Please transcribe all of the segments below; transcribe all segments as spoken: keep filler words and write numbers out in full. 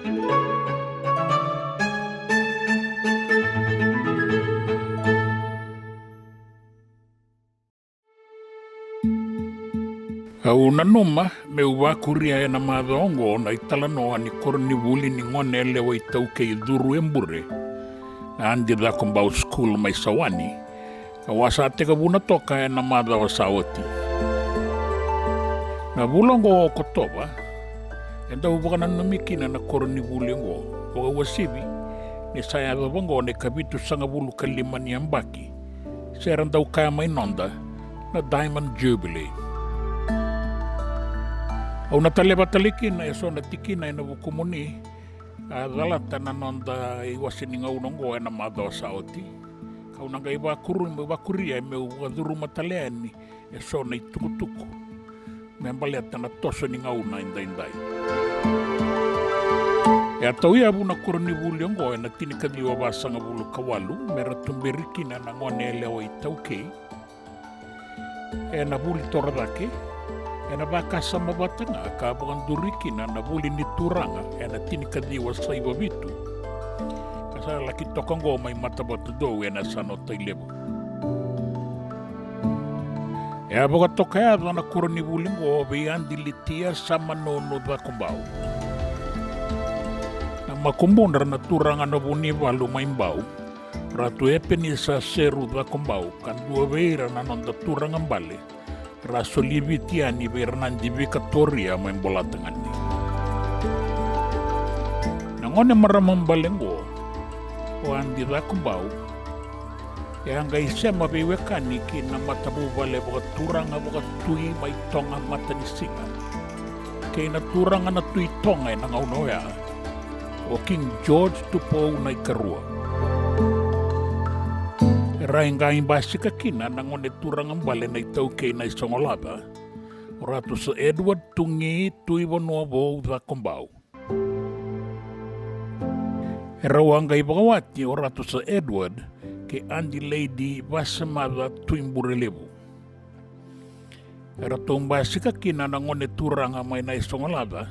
Au nanuma meu vakuria ena macawa oqo na italanoa ni koronivuli ni gone yalewa iTaukei Curu e Bure, na Adi Cakobau School mai Sawani, kau a sa tekivuna toka ena macawa sa oti. Na vula oqo o Okotova e dau vakananumi kina na koronivuli oqo, vakauasivi ni sa yacova oqo na ikavitusagavulu ka lima ni yabaki, se ra dau kaya mai noda na Diamond Jubilee. Au na taleva tale kina eso na tikina ena vukumuni, a calata na noda iwase ni gauna oqo ena macawa sa oti. Kau na qai vakuru, vakuria meu vakacuruma tale yani eso na itukutuku me baleta na toso ni gauna edaidai. E a tauyavu na koronivuli oqo ena tinikaciwa vasagavulu ka walu, me ra tuberi kina na gone yalewa iTaukei ena vuli torocake, ena vakasama vata ga ka vakaduri kina na vuli ni turaga ena tinikaciwa saiva vitu, ka sa laki toka oqo mai Matavatu Dou ena yasana o Tailevu. E a vakatokayaca na koronivuli oqo vei Adi Litia Samanunu Cakobau, na makubudra na turaga na Vunivalu mai Bau, Ratu Epenisa Seru Cakobau, ka dua vei ira na noda turaga bale ra soli Viti yani vei ira na Adi Vikatoria mai Bolatagane. Na gone marama bale oqo, o Adi Cakobau, e a qai sema veiwekani ki na matavuvale vakaturaga vakatui mai Toga Matanisiga kei na turaga na Tui Toga ena gauna oya, o King George Tupou na iKarua. Era a qai basika kina na gone turaga bale na iTaukei Naisogolaca, o Ratu Sir Edward Tugi Tuivanuavou Cakobau. Erau a qai vakawati o Ratu Sir Edward kei Adi Lady Vasemaca Tuiburelevu. Eratou basika kina na gone turaga mai Naisogolaca,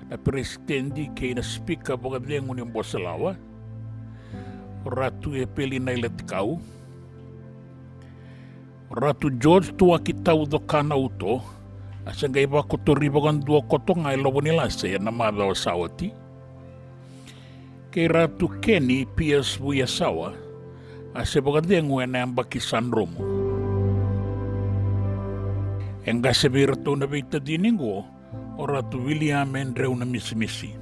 na peresitedi kei na sipika vakacegu ni Boselawa, o Ratu Epeli Nailatikau. O Ratu George Tuaki Taucoka Nauto a se qai vakotori vakadua koto ga e Lovonilase ena macawa sa oti, kei Ratu Keni Pias Vuiasawa, a se vakacegu ena yabaki sa dromu. E qase vei iratou na veitacini oqo o Ratu Viliame Dreu Namisimisi.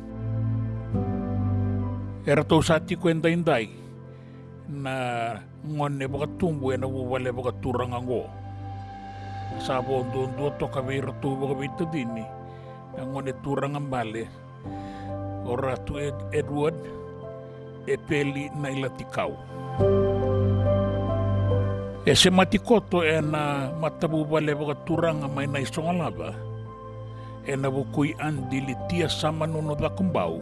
Eratou sa tiko edaidai na gone vakatubu ena vuvale vakaturaga oqo. Sa vo duadua toka vei iratou vakaveitacini na gone turaga bale, o Ratu Ed-, Edward Epeli Nailatikau. E semati koto ena matavuvale vakaturaga mai Naisogolaca ena vuku i Adi Litia Samanunu Cakobau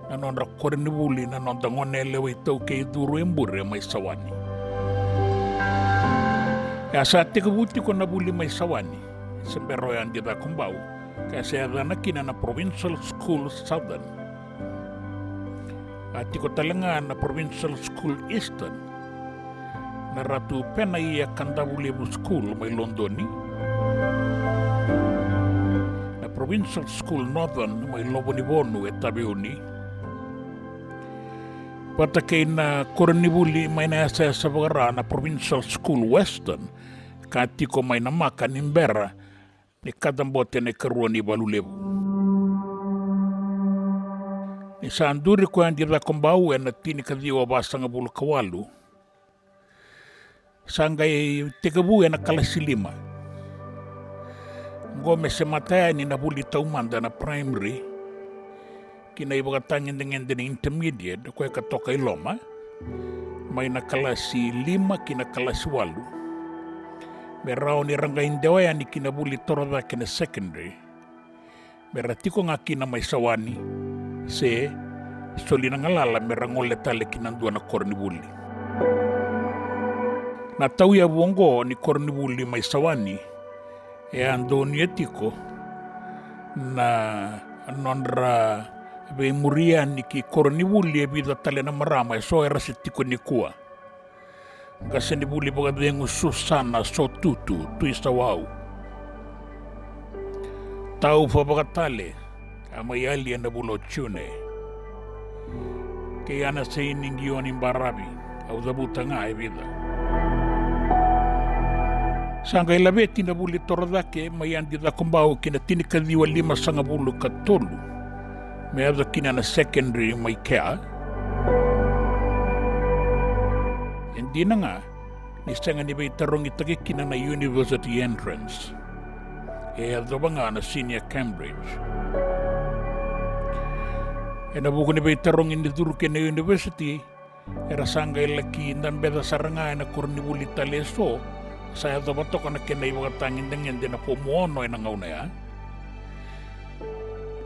na nodra koronivuli na noda gone yalewa iTaukei Curu e Bure mai Sawani. E a sa tekivu tiko na vuli mai Sawani, se bera o Adi Cakobau, ka se yacana kina na Provincial School Southern. A tiko tale ga na Provincial School Eastern, na Ratu Penaia Kadavulevu School mai Lodoni, na Provincial School Northern mai Lovonivonu e Taveuni, vata kei na koronivuli mai na yasayasa vakara na Provincial School Western, ka tiko mai Namaka ni bera ni kacabote na ikarua ni valu levu. Ni sa duri ko Adi Cakobau ena tinikaciwa vasagavulu ka walu, sa qai tekivu ena kalasi lima. Oqo me semata yani na vuli taumada na primary, ki na ivakatagedegede ni intermediate, o koya ka toka i loma, mai na kalasi lima ki na kalasi walu. Me rawa ni ra qai dewa yani ki na vuli torocake na secondary, me ra tiko ga kina mai Sawani, se soli na galala me ra gole tale ki na dua na koronivuli. Na tauyavu oqo ni koronivuli mai Sawani, e a donuya tiko na nodra veimuri yani ki koronivuli e vica tale na marama eso era se tiko nikua. Qasenivuli vakacegu Susana Sotutu Tuisawau, Taufa Vakatale, a mai yali ena vula o June, kei Anaseini Qioni Baravi, au cavuta ga e vica. Sa qai laveti na vuli torocake mai Yadi Cakobau ki na tinikaciwa limasagavulu ka tolu, me yaco kina na secondary mai kea. E dina ga ni sega ni veitarogitaki kina na university entrance, e yacova ga na senior Cambridge. Ena vuku ni veitarogi ni curu ki na university, era sa qai laki dabeca sara ga ena koronivuli tale eso, sa yacova toka na kena ivakatagedegede na fomu ono ena gauna ya.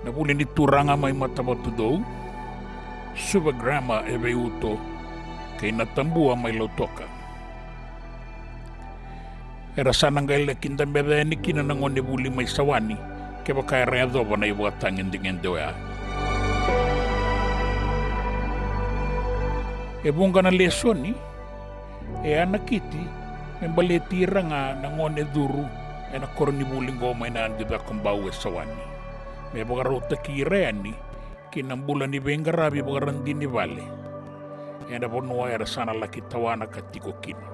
Na vuli ni turaga mai Matavatudou, Suva Grammar e Veiuto, kei Natabua mai Lautoka. Era sa na qai laki dabeca yani kina na gone vuli mai Sawani, kevaka era yacova na ivakatagedegede oya. E vuqa na lesoni e a nakiti me baleti ira ga na gone curu ena koronivuli qo mai na Yadi Cakobau e Sawani, me vakarautaki ira yani ki na bula ni veiqaravi vakaradini vale ena vanua era sa na laki tawana ka tiko kina.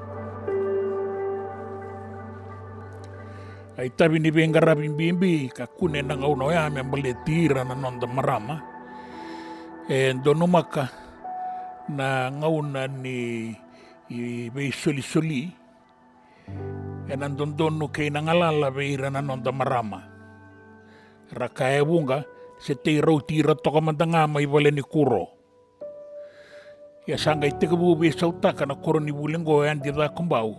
A itavi ni veiqaravi bibi ka kune na gauna oya me baleti ira na noda marama, e donumaka na gauna ni veisolisoli ena dodonu kei na galala vei ira na noda marama. Ra kaya e vuqa, se tei rauti ira toka mada ga mai vale ni kuro. Ia sa qai tekivu veisautaka na koronivuli qo e Yadi Cakobau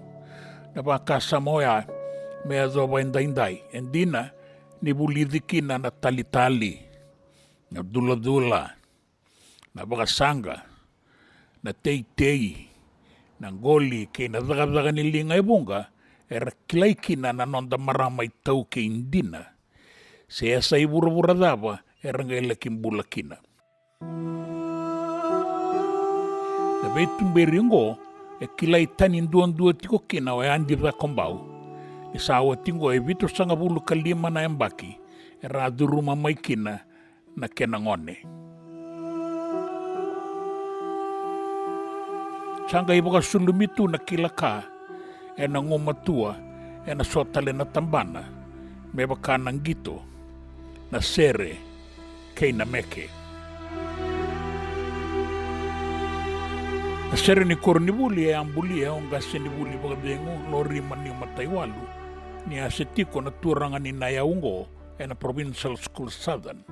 na vakasama oya me yacova edaidai, e dina ni vulici kina na talitali, na culacula, na vakasaqa, na teitei, na qoli kei na cakacaka ni liga e vuqa era kilai kina na noda marama iTaukei dina, se yasa i vuravura cava era qai laki bula kina. Na veituberi oqo e kilai tani duadua tiko kina o Yadi Cakobau, ni sa oti oqo e vitusagavulu ka lima na yabaki era a curuma mai kina na kena gone. Sa qai vakasulumi tu na kila ka ena gumatua ena so tale na tabana, me vaka na qito, na sere kei na meke. Na sere ni koronivuli e a bulia o qasenivuli vakacegu Lorima Niumataiwalu, ni a se tiko na turaga ni Nayau oqo ena Provincial School Southern.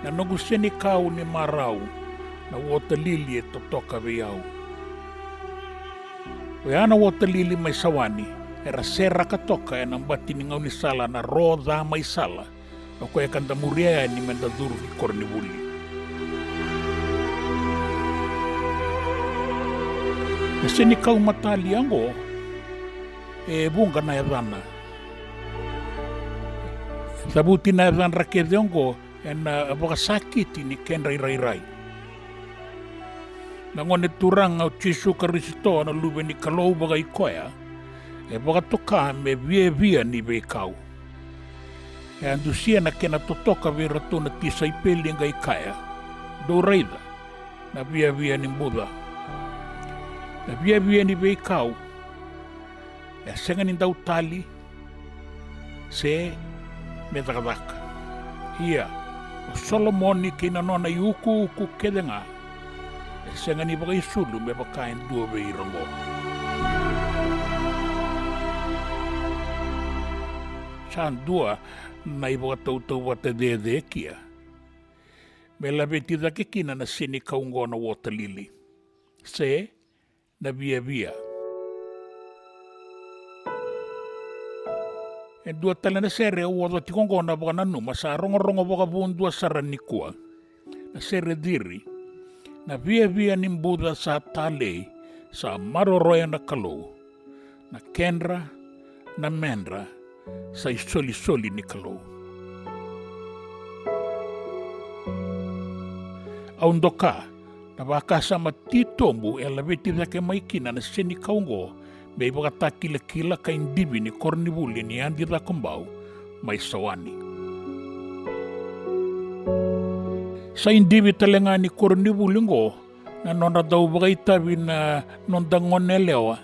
Na noqu senikau ni marau na water lily e totoka vei au. Oya na water lily mai Sawani era seraka toka ena bati ni gaunisala na ro ca mai sala, o koya ka da muria yani me da curu ki koronivuli. Na senikau matalia oqo e vuqa na yacana. E cavuti na yacadra kece oqo ena vakasakiti ni kedra irairai. Na gone turaga o Jisu Karisito na Luve ni Kalou vakaikoya e vakatoka me viavia ni veikau. E a dusia na kena totoka vei iratou na tisaipeli qai kaya, dou raica na viavia ni buca. Na viavia ni veikau e sega ni dau tali se me cakacaka. Ia, o Solomoni kei na nona iukuuku kece ga e sega ni vakaisulu me vaka e dua vei ira oqo. Sa dua na ivakatautauvata cecekia me laveti cake kina na senikau oqo na water lily, se na viavia. E dua tale na sere au oca tiko oqo na vakananuma sa rogorogo vakavudua sara nikua. Na sere ciri, na viavia ni buca sa talei, sa maroroya na Kalou. Na kedra, na medra, sa isolisoli ni Kalou. Au doka na vakasama titobu e laveti cake mai kina na senikau oqo me ivakatakilakila ka idivi ni koronivuli ni Adi Cakobau mai Sawani. Sa idivi tale ga ni koronivuli oqo na nodra dau vakaitavi na noda gone yalewa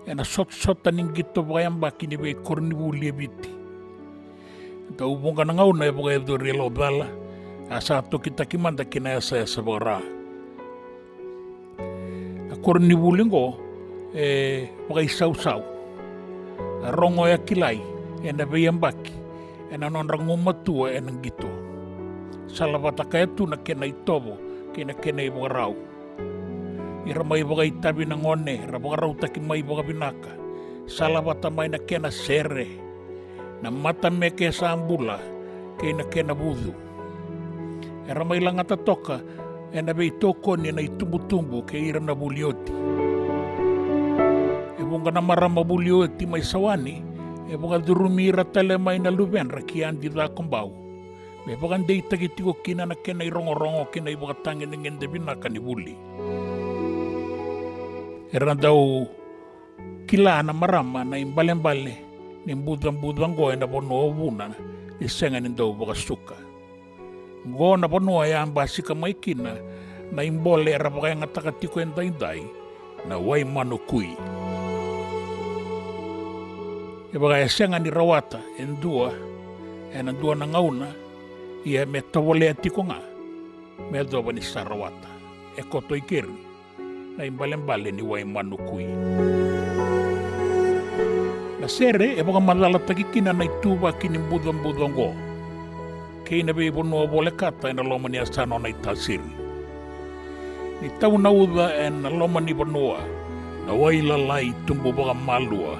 ena sotasota ni qito vakayabaki ni veikoronivuli e Viti. Dau vuqa na gauna e vakayacori e Laucala, a sa tokitaki mada ki na yasayasa vakara. Na koronivuli oqo e vakaisausau, a rogo e kilai ena veiyabaki ena nodra gumatua ena qito. Salavata kaya tu na kena itovo kei na kena ivakarau. Ira mai vakaitavi na gone era vakarautaki mai vakavinaka, salavata mai na kena sere, na matameke sa bula kei na kena vucu. Era mai lagata toka ena veitokoni na itubutubu kei ira na vuli oti. E vuqa na marama vuli oti mai Sawani e vakacurumi ira tale mai na luvedra ki Adi Cakobau me vakadeitaki tiko kina na kena irogorogo kei na ivakatagedegede vinaka ni vuli. Era dau kila na marama na ibalebale ni bucabuca oqo ena vanua o Vuna ni sega ni dau vakasuka. Oqo na vanua e a basika mai kina na ibole era vakayagataka tiko edaidai na Waimanu Kui. E vaka e sega ni rawata e dua ena dua na gauna, ia me tovolea tiko ga me yacova ni sa rawata. E koto i keri na ibalebale ni Waimanu Kui. Na sere e vakamacalataki kina na ituvaki ni bucabuca oqo kei na veivanua volekata ena loma ni yasana o Naitasiri. Ni tau na uca ena loma ni vanua, na wai lalai tubu vakamalua,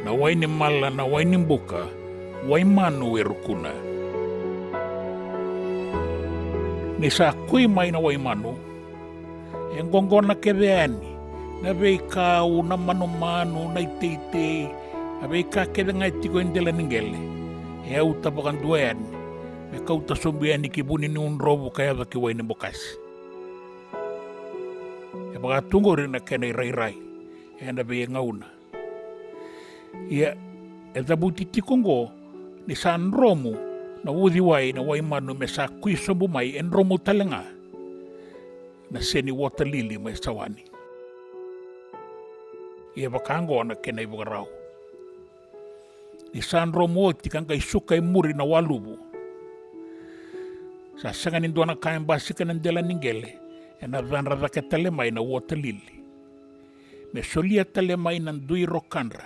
na wai ni mala, na wai ni buka, Waimanu e rukuna. Ni sa kui mai na Waimanu, e qoqona kece yani na veikau, na manumanu, na iteitei, na veika kece ga e tiko e dela ni qele, e auta vakadua yani me kauta sobu yani ki Vuniniudrovu ka yaco ki Wainibokasi. E vaka tu qori na kena irairai ena veigauna. Ia, e cavuti tiko oqo ni sa dromu na uciwai na Waimanu me sa kui sobu mai, e dromu tale ga na seni Waterlily mai Sawani. Ia vaka oqo na kena ivakarau. Ni sa dromu oti ka qai suka e muri na waluvu, sa sega ni dua na ka e basika na dela ni qele ena cadra cake tale mai na Waterlily me solia tale mai na dui rokadra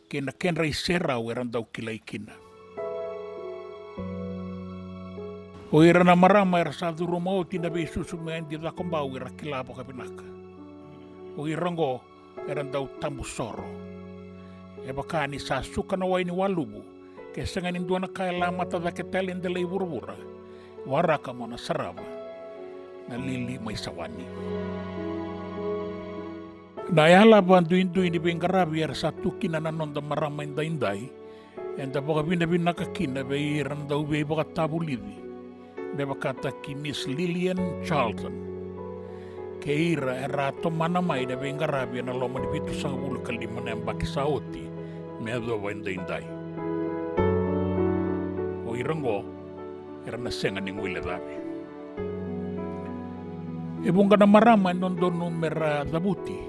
kei na kedra iserau era dau kilai kina. O ira na marama era sa curuma oti na veisusu mai Adi Cakobau era kila vakavinaka. O ira oqo era dau tabu soro. E vaka ni sa suka na wai ni waluvu, ke sega ni dua na ka e lamata cake tale e dela i vuravura, waraka mo na sarava na lili mai Sawani. Na yala vaduidui ni veiqaravi era sa tu kina na noda marama edaidai, eda vakavinavinaka kina vei ira na dauveivakatavulici, me vakataki Miss Lillian Charlton kei ira era a tomana mai na veiqaravi ena loma ni vitusagavulu ka lima na yabaki sa oti me yacova edaidai. O ira oqo era na sega ni guilecavi. E vuqa na marama e dodonu mera cavuti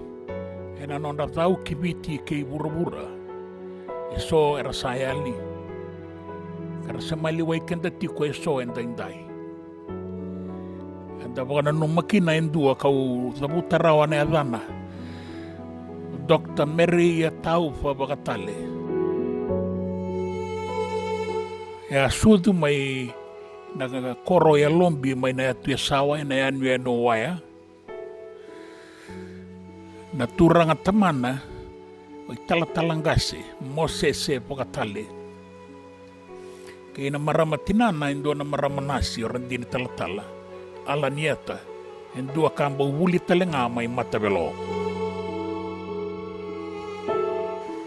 ena nodra cau ki Viti kei vuravura. Eso era sa yali, ka ra se maliwai keda tiko eso edaidai. Eda vakananuma kina e dua kau cavuta rawa na yacana, Doctor Mary Yataufa Vakatale. E a sucu mai na koro Yalobi mai na yatu Yasawa ena yanuyanu o Waya. Na turaga tamana o Italatala Qase Mosese Vakatale, kei na marama tinana e dua na marama nasi o Radini Talatala Alanieta, e dua ka bau vuli tale ga mai Matavelo.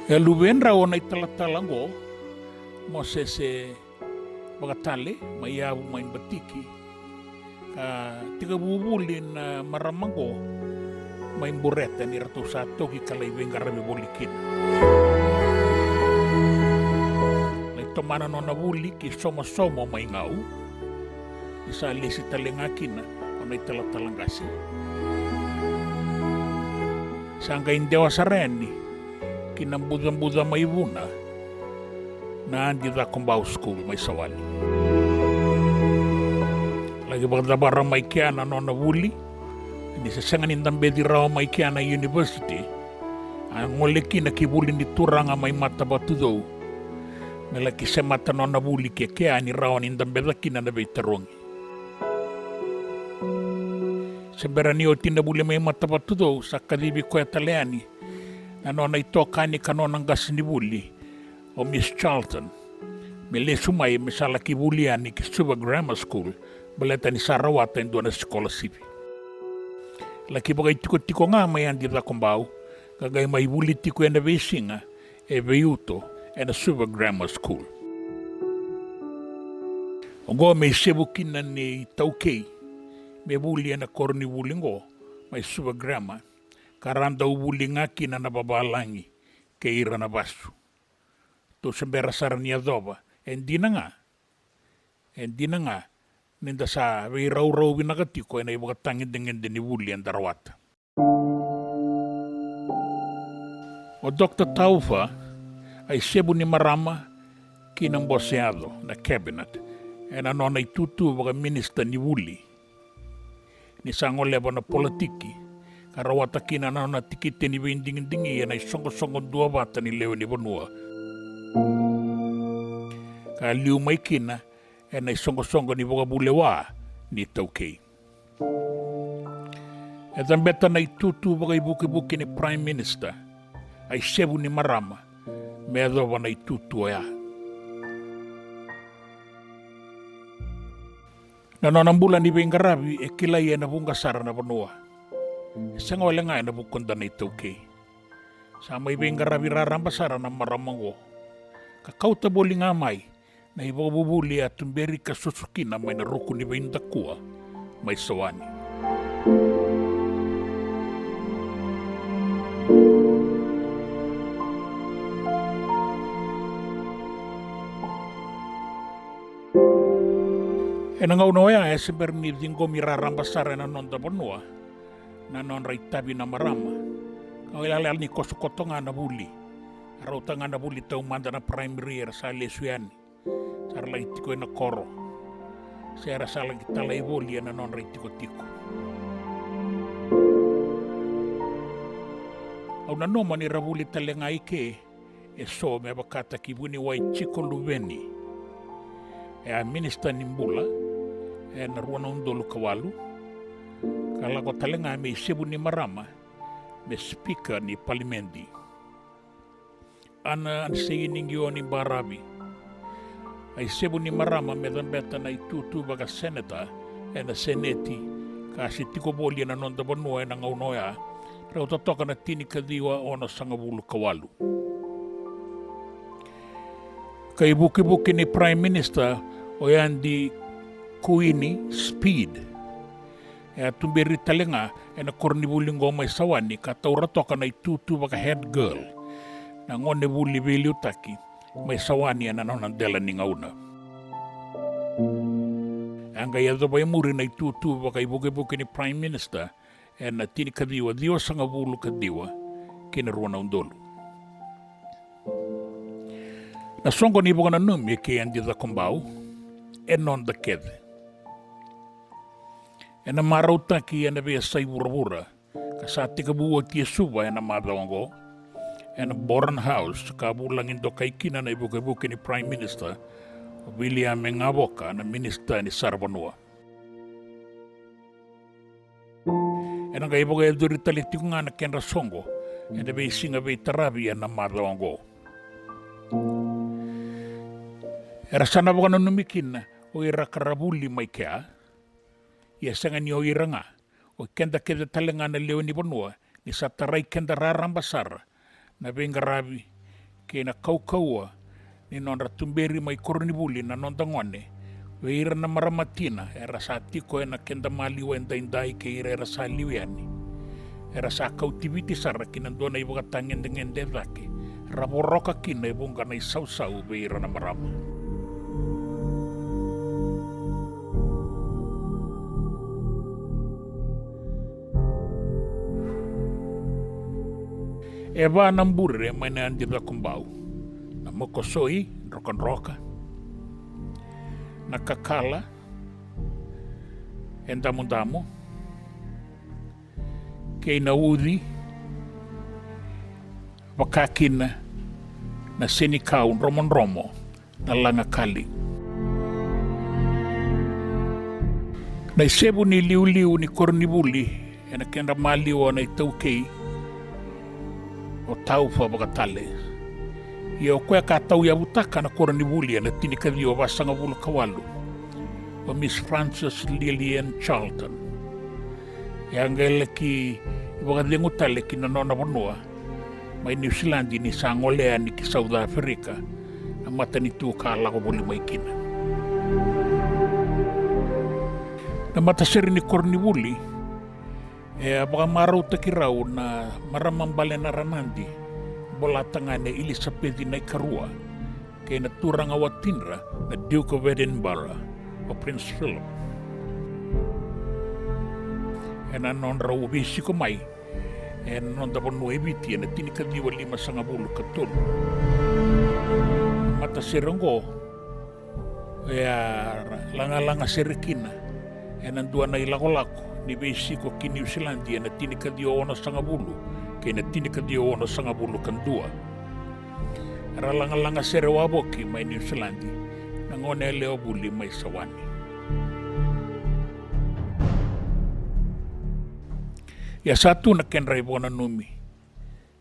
E luvedrau na italatala oqo Mosese Vakatale mai Yavu mai Batiki, Ka tekivu vuli na marama oqo mai Bureta ni ratou sa toki ka lai veiqaravi voli kina. Lai tomana nona vuli ki Somosomo mai Gau, ni sa lesi tale ga kina o na italatala qase. Sa qai dewa sara yani ki na bucabuca mai Vuna, na Adi Cakobau School mai Sawani. Laki vakacavara mai kea na nona vuli, ni se sega ni dabeci rawa mai kea na university, a gole kina ki vuli ni turaga mai Matavatucou, me laki semata nona vuli ke kea ni rawa ni dabeca kina na veitarogi. Se bera ni oti na vuli mai Matavatucou, sa kacivi koya tale yani na nona itokani ka nona qasenivuli, o Miss Charlton, me lesu mai me sa laki vuli yani ki Suva Grammar School, baleta ni sa rawata e dua na sikolasivi. Laki vakaitikotiko ga mai Adi Cakobau, ka qai mai vuli tiko ena veisiga e Veiuto, ena Suva Grammar School. Oqo me isevu kina nei Taukei me vuli ena koronivuli oqo mai Suva Grammar, ka ra dau vuli ga kina na vavalagi kei ira na vasu. Tou se bera sara ni yacova, e dina ga, e dina ga, ni da sa veiraurau vinaka tiko ena ivakatagedegede ni vuli eda rawata. O Doctor Taufa, a isevu ni marama ki na bose yaco, na cabinet, ena nona itutu vakaminisita ni vuli, ni sa goleva na politiki, ka rawata kina na nona tikite ni veidigidigi ena isoqosoqo duavata ni lewe ni vanua, ka liu mai kina ena isoqosoqo ni vakavulewa ni Taukei. E cabeta na itutu vakaivukivuki ni Prime Minister, a isevu ni marama, me yacova na itutu oya. Na nona bula ni veiqaravi e kilai ena vuqa sara na vanua. E sega wale ga ena vukuda na iTaukei. Sa mai veiqaravi raraba sara na marama oqo, ka kauta voli ga mai na ivakavuvuli e a tuberi ka susu kina mai na ruku ni veidakua mai Sawani. Ena gauna oya e se bera ni ciqomi raraba sara ena noda vanua na nodra itavi na marama, ka o iyalayala ni kosokoto ga na vuli. Rauta ga na vuli taumada na primary era sa lesu yani, sa ra laki tiko ena koro, se era sa laki talai voli ena nodra itikotiko. Au nanuma ni ra vuli tale ga i ke e so me vakataki vuniwai Jiko Luveni, e a minisita ni bula ena rua na udolu ka walu, ka lako tale ga me isevu ni marama me sipika ni palimedi. Ana Aniseini Qioni Baravi, a isevu ni marama me cabeta na itutu vakaseneta ena seneti, ka se tiko voli ena noda vanua ena gauna oya, rauta toka na tinikaciwa onosagavulu ka walu. Ka ivukivuki ni Prime Minister o Adi Kuini Speed, e a tuberi tale ga ena koronivuli oqo mai Sawani ka taura toka na itutu vaka head girl, na gone vuli veiliutaki mai Sawani ena nona dela ni gauna. E a qai yacova e muri na itutu vakaivukivuki ni Prime Minister ena tinikaciwa ciwasagavulu ka ciwa ki na rua na udolu. Na soqo ni vakananumi e kei Adi Cakobau e noda kece. Ena marautaki ena veiyasai vuravura, ka sa tekivu oti e Suva ena macawa oqo, ena Boran House, ka vulagi dokai kina na ivukevuke ni Prime Minister o Viliame Gavoka, na minisita ni saravanua. Ena qai vakayacori tale tiko ga na kedra soqo ena veisiga veitaravi ena macawa oqo. Era sa na vakananumi kina o ira ka ra vuli mai kea, ia sega ni o ira ga, o keda kece tale ga na lewe ni vanua, ni sa tarai keda raraba sara na veiqaravi kei na kaukauwa ni nodra tuberi mai koronivuli na noda gone Vei ira na marama tina era sa tiko ena keda maliwa edaidai kei ira era sa liu yani, era sa kauti Viti sara ki na dua na ivakatagedegede e cake, ra voroka kina e vuqa na isausau vei ira na marama. E va na bure mai na Yadi Cakobau: na Mokosoi, Drokadroka, na Kakala, e Damudamu, kei na Uci, vaka kina na Senikau, Dromodromo, na Lagakali. Na isevu ni liuliu ni koronivuli ena keda maliwa na itaukei o Taufa Vakatale. Ia o koya ka tauyavutaka na koronivuli ena tinikaciwa vasagavulu ka walu, o Miss Frances Lilian Charlton. E a qai laki vakacegu tale ki na nona vanua mai Niusiladi ni sa gole yani ki South Africa na matanitu ka lako voli mai kina. Na matasere ni koronivuli e a vakamarautaki rau na marama bale na Ranadi, Bolatagane Ilisapeci na iKarua, kei na turaga watidra na Duke of Edinburgh, o Prince Philip, ena nodrau veisiko mai ena noda vanua e Viti ena tinikaciwa limasagavulu ka tolu. Matasere oqo e a lagalaga sere kina ena dua na ilakolako ni veisiko ki Niusiladi ena tinikaciwa onosagavulu kei na tinikaciwa onosagavulu ka dua. Era lagalaga sere wavoki mai Niusiladi na gone yalewa vuli mai Sawani. Ia sa tu na kedra ivakananumi,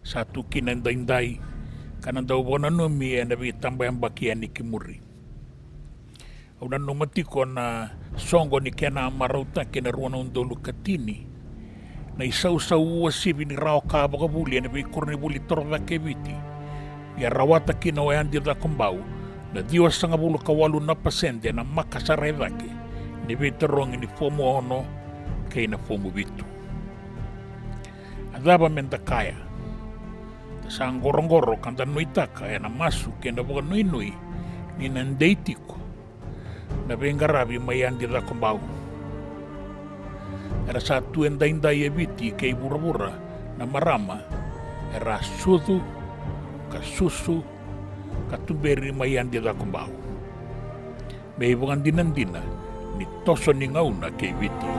sa tu kina edaidai, ka na dau vakananumi ena veitabayabaki yani ki muri. Au nanuma tiko na soqo ni kena marautaki ena rua na udolu ka tini na isausau uasivi ni rawa ka vakavuli ena veikoronivuli torocake e Viti. Ia rawata kina o Yadi Cakobau na ciwasagavulu ka walu na pasede na maka sara e cake ni veitarogi ni fomu ono kei na fomu vitu. A cava me da kaya? Da sa qoroqoro ka da nuitaka ena masu kei na vakanuinui ni na dei tiko na veiqaravi mai Yadi Cakobau. Era sa tu edaidai e Viti kei vuravura na marama era a sucu ka susu ka tuberi mai Yadi Cakobau me ivakadinadina ni toso ni gauna kei Viti.